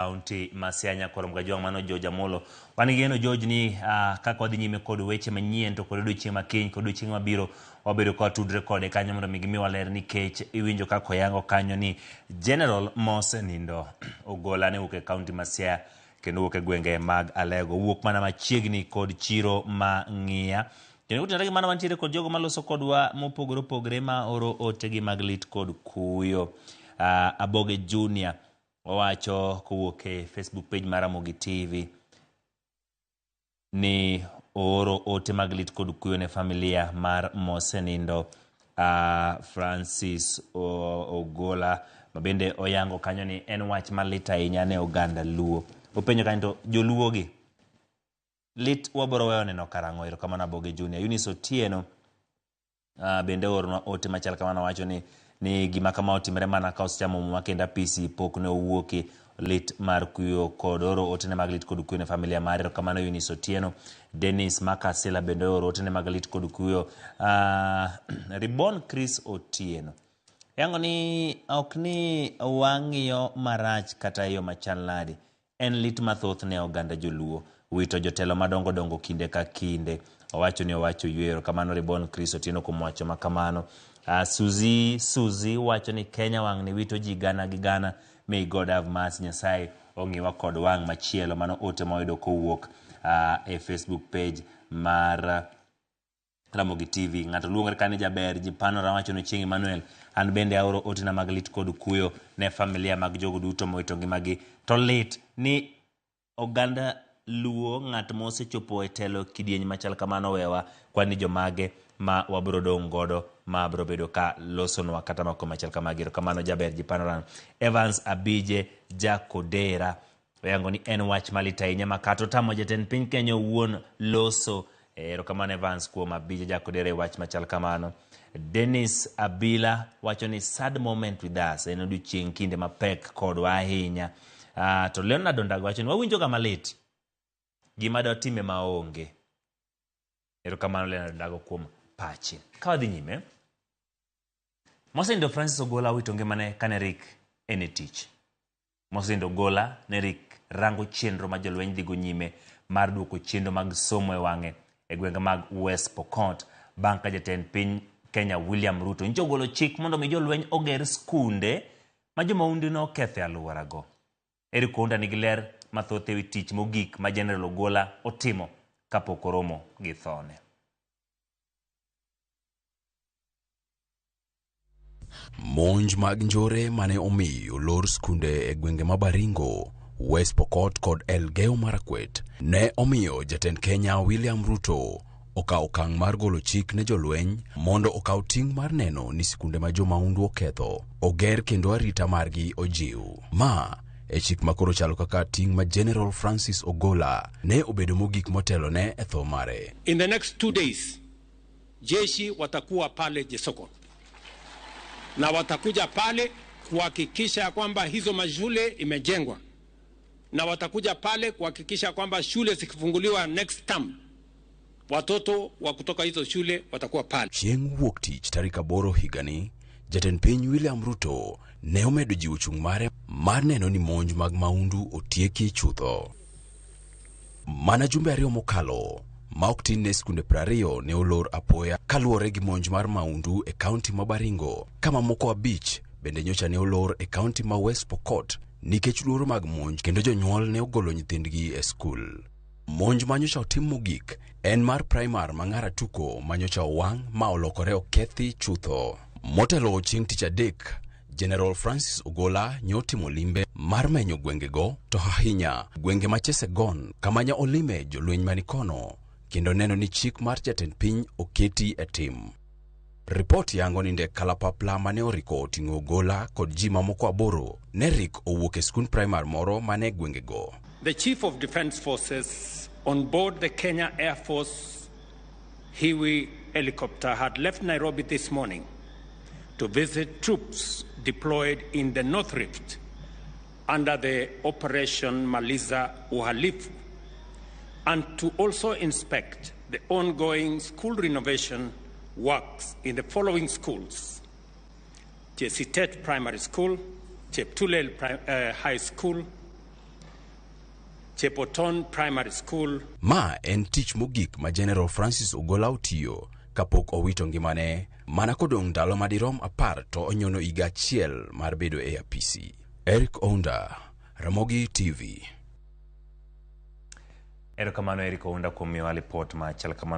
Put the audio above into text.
Kaunti ma Siaya Nyakwar Mgajwang' mano George Amolo. Wan gi geno George ni kaka wadhi nyime kod weche manyien to kod odiochieng' ma kiny kod odiochieng' mabiro wabedo ka watudre kode kanyo mondo mi gimiwa ler nikech iwinjo kaka oyango kanyo ni General mosenindo Ogola ne wuok e kaunti ma Siaya kendo wuok e gwenge mag Alego. Wuok mana machiegni kod chiro ma Ng'iya. Kendo kotenore gi mano wantiere kod jogo maloso kodwa mopogore opogore ma oro otegi mag lit kod kuyo. Aboge Junior Owacho kowuok e Facebook page mar Ramogi TV ni ooro ote mag lit kod kuyo ne familia mar mosenindo Francis Ogola ma bende oyango kanyo ni en wach malit ahinya ne oganda Luo. Openjo kanyo to joluo gi lit waboro weyo neno karang'o? Erokamano Aboge Junior. Eunice Otieno bende oornwa ote machal kamano wacho ni gima kama otimre mana ka osechamo muma kendo apisi pok ne owuoki lit mar kuyo kod oro otene mag lit kod kuyo ne familia mare. Erokamano Eunice Otieno. Dennis Makasila bende ooro otene mag lit kod kuyo. Ribon Chris Otieno yango ni ok ni wang'iyo marach kata e yo machal nadi, En lit mathoth ne oganda joluo wito jotelo madongo dongo kinde ka kinde. Owacho ni owacho yweyo. Erokamano Ribon Chris Otieno kuom wacho ma kamano. Suzy Suzy wacho ni Kenya wang'ni wito ji gana gi gana. May God have mercy. Nyasaye ong'iwa kod wang' machielo. Mano ote mawayudo kowuok e Facebook page mar Ramogi TV. Ng'ato luongore ka ni jaber, ji panora wacho ni Chieng' Emmanuel. An bende aoro otena mag lit kod kuyo ne familia mag jogo duto mowito ngimagi. To lit ni oganda Luo ng'at mosechopo e telo kidieny machal kamano wewa kwani jomage ma wabro dong' godo ma bro bedo ka losonwa kata mako machal kamagi. Erokamano jaber ji panoran. Evans Abije Jakodera Oyango ni en wach malit ahinya ma kata otamo jatend piny Kenya owuon loso. Erokamano Evans kuom Abija Jakodera e wach machal kamano. Dennis Abila wacho ni sad moment with us, en odiochieng' kinde mapek kodwa ahinya. To Leonard Ondago wacho ni wawinjoga malit, gima dwatime maonge. Erokamano Leonard Ondago kuom pachi. Ka wadhi nyime, mosenindo Francis Ogola owito ngimane kane rik en e tich. Mosenindo Ogola ne rik rango chenro ma jolweny dhigo nyime mar duoko chenro mag somo e wang'e e gwenge mag West Pokot bang' ka jatend piny Kenya William Ruto nyicha ogolo chik mondo mi jolweny oger skunde ma jomahundu noketho e alworago. Eric Ounda nigi ler mathoth e wi tich mogik ma General Ogola otimo kapok oromo gi thone. Monj mag njore mane omiyo olor skunde e gwenge ma Baringo, West Pokot kod Elgeyo Marakwet ne omiyo jatend Kenya William Ruto okawo okang' mar golo chik ne jolweny mondo okaw ting' mar neno ni sikunde ma jomahundu oketho oger kendo arita margi ojiw. Ma e chik ma koro chalo kaka ting' ma General Francis Ogola ne obedo mogik motelo ne e tho mare. In the next 2 days, jeshi watakuwa pale Jesoko na watakuja pale kuhakikisha kwamba hizo mashule imejengwa, na watakuja pale kuhakikisha kwamba shule zikifunguliwa next term watoto wa kutoka hizo shule watakuwa pale. Chieng' wuok tich tarik 8 higani, jatend piny William Ruto ne omedo jiwo chung' mare mar neno ni monj mag mahundu otieki chutho. Mana jumbe 2 mokalo, ma ok tin ne skunde 20 ne olor apoya kaluwore gi monj mar mahundu e kaunti ma Baringo, ka mamoko 5 bende nyocha ne olor e kaunti ma West Pokot nikech luoro mag monj kendo jonyuol ne ogolo nyithindgi e skul. Monj ma nyocha otim mogik en mar primar ma Ng'aratuko ma nyocha owang' ma olokore okethi chutho. Motelo chieng' tich adek, General Francis Ogola nyotimo limbe mar menyo gwengego to ahinya gwenge ma Chesegon kama nya olime jolweny manikono kendo neno ni chik mar jatend piny oketi e tim. Ripot yango ni ndek kalapapla mane oriko oting'o Ogola kod ji mamoko 8 ne rik owuok e skund primar moro mane e gwengego. The Chief of Defence Forces on board the Kenya Air Force Huey helicopter had left Nairobi this morning to visit troops deployed in the North Rift under the Operation Maliza Uhalifu and to also inspect the ongoing school renovation works in the following schools: Chesitet Primary School, Cheptulel High School, Chapoton Primary School. Ma en tich mogik ma General Francis Ogola otiyo kapok owito ngimane mana kodong' ndalo madirom 10 to onyono higa achiel mar bedo e apisi. Eric Ounda, Ramogi TV. Erokamano Eric Ounda kuom miyowa lipot machal kamano.